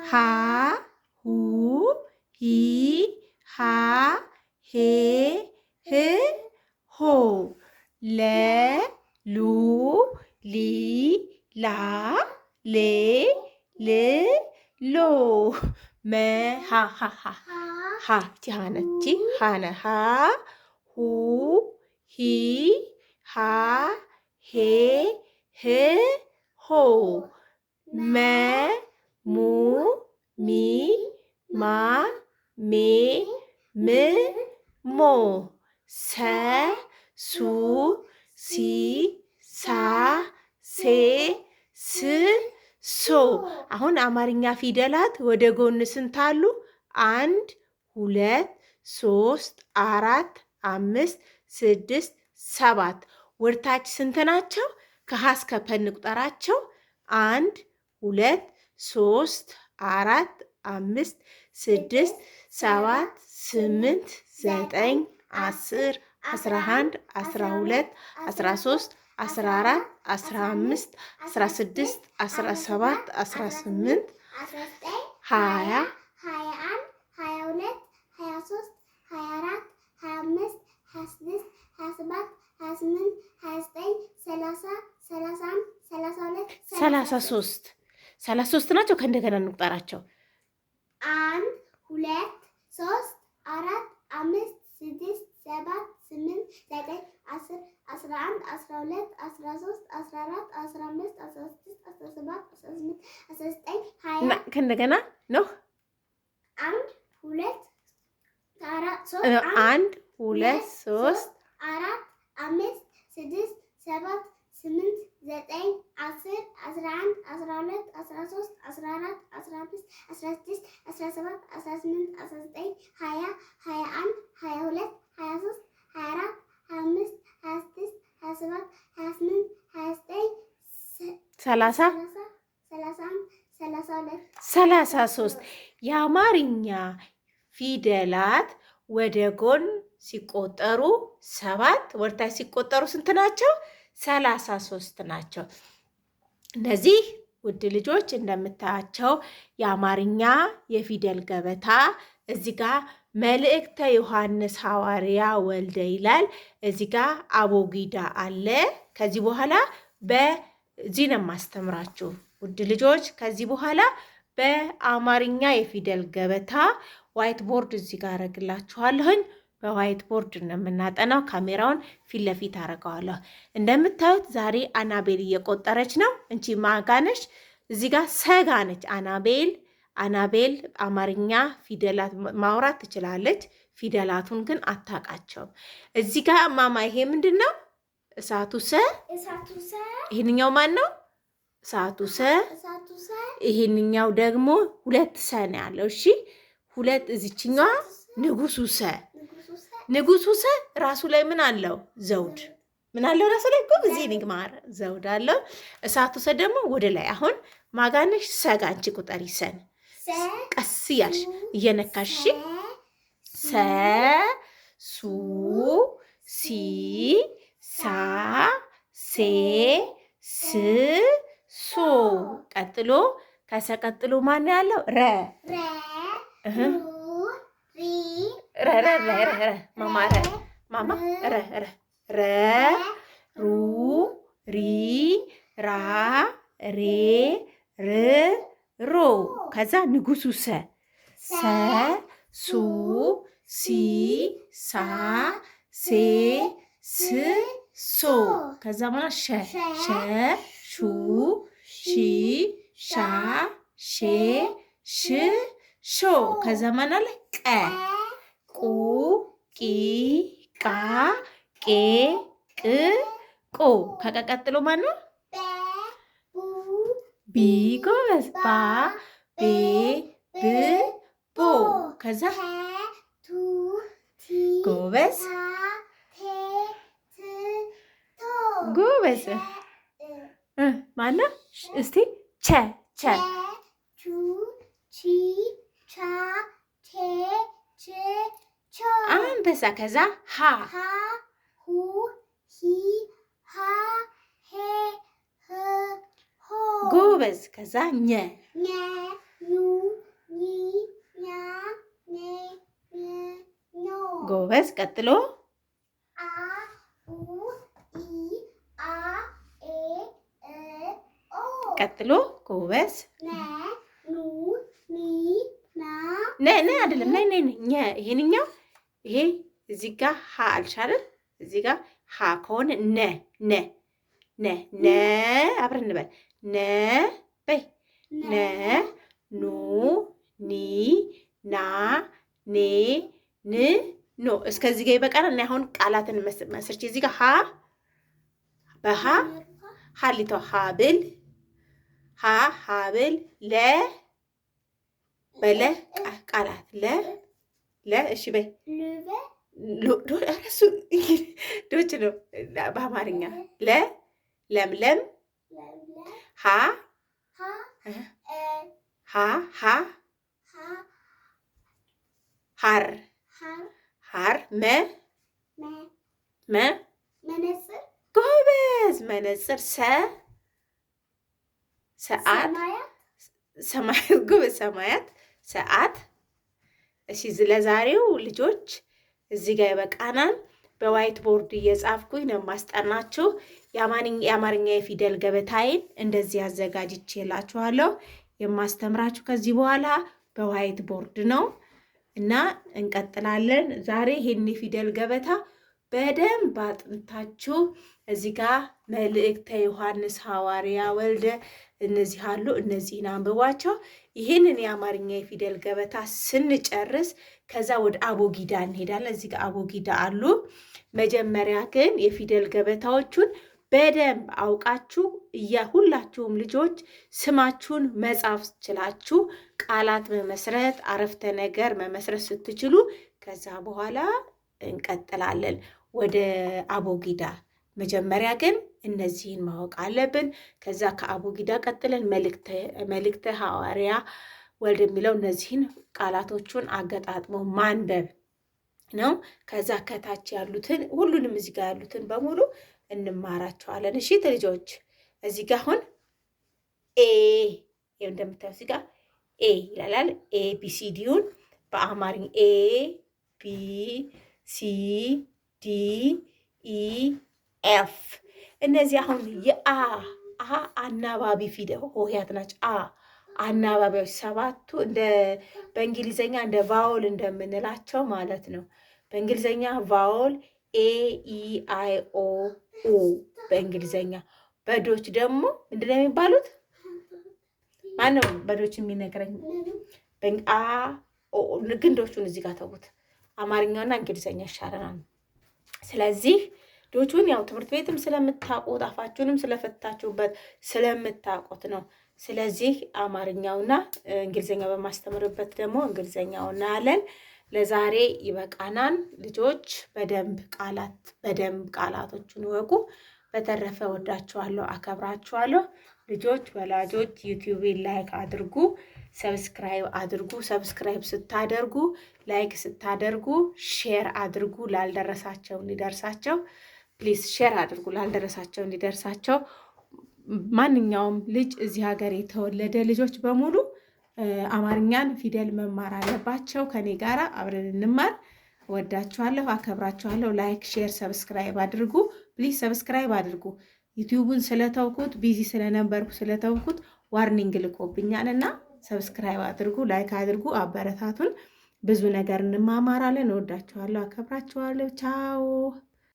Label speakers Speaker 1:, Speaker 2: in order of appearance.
Speaker 1: ሃ ሁ ሂ ሃ ሄ ህ ሆ ለ ሉ ሊ ላ ሌ ል ሎ መ ሃ ሃ ሃ ሃ እቺ ሃ ነች። ሃ ነ ሃ ሁ ሂ ሃ ሄ ህ ሆ መ ሙ ሚ ማ ሜ ም ሞ ሰ ሱ ሲ ሳ ሴ ስ ሶ። አሁን አማርኛ ፊደላት ወደ ጎን ስንት አሉ? አንድ፣ ሁለት፣ ሶስት፣ አራት፣ አምስት፣ ስድስት፣ ሰባት። ወደታች ስንት ናቸው? ከሀ እስከ ፐ እንቁጠራቸው። አንድ፣ ሁለት፣ ሶስት፣ አራት፣ አምስት፣ ስድስት፣ ሰባት፣ ስምንት፣ ዘጠኝ፣ 10፣ 11፣ 12፣ 13፣ 14፣ 15፣ 16፣ 17፣ 18፣ 20፣
Speaker 2: 21፣ 22፣ 23፣ 24፣ 25፣ 26፣ 27፣ 28፣ 29፣ 30፣ 31፣ 32፣
Speaker 1: 33። 33 ናቸው። ከእንደገና እንቁጠራቸው።
Speaker 2: አንድ፣ ሁለት፣ ሶስት፣ አራት፣ አምስት፣ ስድስት፣ ሰባት፣ ስምንት፣ ዘጠኝ፣ 10፣ 11፣ 12፣ 13፣ 14፣ 15፣ 16፣ 17፣ 18፣ 19፣ 20።
Speaker 1: ከእንደገና ነው።
Speaker 2: አንድ፣ ሁለት፣ አራት፣ ሶስት፣
Speaker 1: አንድ፣ ሁለት፣ ሶስት፣
Speaker 2: አራት፣ አምስት፣ ስድስት፣ ሰባት፣ ስምንት፣ ዘጠኝ፣ 10፣ 11፣ 12፣ 13፣ 14፣ 15፣ 16፣ 17፣ 18፣ 19፣ 20፣ 21፣ 22፣ 23፣ 24፣ 25፣ 26፣ 27፣ 28፣ 29፣
Speaker 1: 30፣
Speaker 2: 31፣ 32፣
Speaker 1: 33። የአማርኛ ፊደላት ወደ ጎን ሲቆጠሩ ሰባት፣ ወደታች ሲቆጠሩ ስንት ናቸው? 33 ናቸው። እነዚህ ውድ ልጆች እንደምታያቸው የአማርኛ የፊደል ገበታ እዚህ ጋ መልእክተ ዮሐንስ ሐዋርያ ወልደ ይላል። እዚህ ጋ አቦጊዳ አለ። ከዚህ በኋላ በዚህ ነው የማስተምራችሁ ውድ ልጆች። ከዚህ በኋላ በአማርኛ የፊደል ገበታ white board እዚህ ጋር አረግላችኋለሁኝ። በ white board ነው የምናጠናው። ካሜራውን ፊት ለፊት አረገዋለሁ። እንደምታዩት ዛሬ አናቤል እየቆጠረች ነው። እንቺ ማጋነሽ እዚህ ጋር ሰጋነች አናቤል። አናቤል አማርኛ ፊደላት ማውራት ትችላለች፣ ፊደላቱን ግን አታውቃቸውም። እዚህ ጋር ማማ ይሄ ምንድን ነው? እሳቱ ሰ። ይህንኛው ማን ነው? እሳቱ ሰ። ይህንኛው ደግሞ ሁለት ሰ ነው ያለው። እሺ ሁለት እዚችኛዋ ንጉሱ ሰ። ንጉሱ ሰ ራሱ ላይ ምን አለው? ዘውድ። ምን አለው ራሱ ላይ? ጎበዝ ማር ዘውድ አለው። እሳቱ ሰ ደግሞ ወደ ላይ። አሁን ማጋነሽ ሰጋ አንቺ ቁጠሪ ሰን ቀስ እያልሽ እየነካሽ ሰ ሱ ሲ ሳ ሴ ስ ሶ። ቀጥሎ ከሰ ቀጥሎ ማን ያለው? ረ ረ ረ ረ ረ ማማ ረ ማማ ረ ረ ረ ሩ ሪ ራ ሬ ር ሮ። ከዛ ንጉሱ ሰ ሰ ሱ ሲ ሳ ሴ ስ ሶ። ከዛ በኋላ ሸ ሸ ሹ ሺ ሻ ሼ ሽ ሾ። ከዛ ማን አለ? ቀ ቁ ቂ ቃ ቄ ቅ ቆ። ከቀ ቀጥሎ ማን ነው? ቢ። ጎበዝ። ባ ቤ ብ ቦ። ከዛ ጎበዝ ጎበዝ ማነው? እስቲ ቸ ቸ አንበሳ። ከዛ ሀ
Speaker 2: ሁ ሂ ሃ ሄ ህ ሆ። ሆ።
Speaker 1: ጎበዝ። ከዛ ኘ።
Speaker 2: ኘ፣ ኙ፣ ኚ፣ ኛ፣ ኔ፣ ኘ፣ ኞ።
Speaker 1: ጎበዝ። ቀጥሎ?
Speaker 2: አ፣ ኡ፣ ኢ፣ አ፣ ኤ፣ እ፣ ኦ።
Speaker 1: ቀጥሎ፣ ጎበዝ።
Speaker 2: ነ፣ ኑ፣ ኒ፣ ና።
Speaker 1: ነ ነ አይደለም፣ ነ ነ ነ ኘ። ይሄንኛው ይሄ እዚህ ጋር ሀ አልሻለም። እዚህ ጋር ሀ ከሆነ ነ ነ ነ ነ፣ አብረን እንበል፣ ነ በይ። ነ፣ ኑ፣ ኒ፣ ና፣ ኔ፣ ን፣ ኖ። እስከዚህ ጋር ይበቃናል። እና አሁን ቃላትን መስርቼ እዚህ ጋር ሀ፣ በሀ ሀሊቶ ሀብል፣ ሀ ሀብል፣ ለ፣ በለ ቃላት ለ ለ፣ እሺ በይ።
Speaker 2: Löwe።
Speaker 1: ኧረ እሱ Deutsch ነው፣ በአማርኛ ለ፣ ለምለም።
Speaker 2: ለምለም።
Speaker 1: ሀ።
Speaker 2: ሀ።
Speaker 1: ሀ ሀ።
Speaker 2: ሀ።
Speaker 1: ሀር።
Speaker 2: ሀር።
Speaker 1: ሀር፣ መ።
Speaker 2: መ።
Speaker 1: መ።
Speaker 2: መነጽር።
Speaker 1: ጎበዝ፣ መነጽር። ሰ፣ ሰዓት።
Speaker 2: ሰማያት።
Speaker 1: ሰማያት፣ ጎበዝ፣ ሰማያት፣ ሰዓት። እሺ፣ ለዛሬው ልጆች እዚህ ጋር ይበቃናል። በ white board እየጻፍኩኝ ነው የማስጠናችሁ። የአማርኛ የፊደል ገበታዬን እንደዚህ አዘጋጅቼላችኋለሁ። የማስተምራችሁ ከዚህ በኋላ በ white board ነው እና እንቀጥላለን። ዛሬ ይሄን የፊደል ገበታ በደንብ አጥንታችሁ፣ እዚህ ጋር መልእክተ ዮሐንስ ሐዋርያ ወልደ እነዚህ አሉ። እነዚህን አንብቧቸው። ይህንን የአማርኛ የፊደል ገበታ ስንጨርስ ከዛ ወደ አቦጊዳ እንሄዳለን። እዚህ ጋር አቦጊዳ አሉ። መጀመሪያ ግን የፊደል ገበታዎቹን በደንብ አውቃችሁ ሁላችሁም ልጆች ስማችሁን መጻፍ ችላችሁ፣ ቃላት መመስረት፣ አረፍተ ነገር መመስረት ስትችሉ ከዛ በኋላ እንቀጥላለን ወደ አቦጊዳ። መጀመሪያ ግን እነዚህን ማወቅ አለብን። ከዛ ከአቦጊዳ ቀጥለን መልእክተ ሐዋርያ ወልድ የሚለው እነዚህን ቃላቶቹን አገጣጥሞ ማንበብ ነው። ከዛ ከታች ያሉትን ሁሉንም፣ እዚህ ጋር ያሉትን በሙሉ እንማራቸዋለን። እሺ ልጆች፣ እዚህ ጋር አሁን A፣ ይኸው እንደምታዩት እዚህ ጋር A ይላል። A B C D ውን በአማርኛ A B C D E F። እነዚህ አሁን የአ አ አናባቢ ፊደል ሆሄያት ናቸው። አ አናባቢዎች ሰባቱ፣ እንደ በእንግሊዘኛ እንደ vowel እንደምንላቸው ማለት ነው። በእንግሊዘኛ vowel A E I O U በእንግሊዘኛ። በ Deutsch ደግሞ ምንድን ነው የሚባሉት? ማነው በ Deutsch የሚነግረኝ? አ ግንዶቹን እዚህ ጋር ተዉት። አማርኛውና እንግሊዘኛ ይሻለናል። ስለዚህ Deutsch ኡን ያው ትምህርት ቤትም ስለምታውቁት፣ አፋችሁንም ስለፈታችሁበት ስለምታውቁት ነው። ስለዚህ አማርኛውና እንግሊዝኛ በማስተምርበት ደግሞ እንግሊዝኛው እናያለን። ለዛሬ ይበቃናል። ልጆች፣ በደንብ ቃላት፣ በደንብ ቃላቶቹን ይወቁ። በተረፈ ወዳችኋለሁ፣ አከብራችኋለሁ። ልጆች፣ ወላጆች YouTube like አድርጉ፣ subscribe አድርጉ። Subscribe ስታደርጉ፣ like ስታደርጉ፣ share አድርጉ፣ ላልደረሳቸው እንዲደርሳቸው። Please share አድርጉ፣ ላልደረሳቸው እንዲደርሳቸው። ማንኛውም ልጅ፣ እዚህ ሀገር የተወለደ ልጆች በሙሉ አማርኛን ፊደል መማር አለባቸው። ከኔ ጋር አብረን እንማር። ወዳችኋለሁ፣ አከብራችኋለሁ። Like፣ share፣ subscribe አድርጉ። Please subscribe አድርጉ። YouTube ኡን ስለተውኩት፣ busy ስለነበርኩ ስለተውኩት warning ልኮብኛል እና subscribe አድርጉ፣ like አድርጉ፣ አበረታቱን። ብዙ ነገር እንማማራለን። እወዳችኋለሁ፣ አከብራችኋለሁ። ቻው።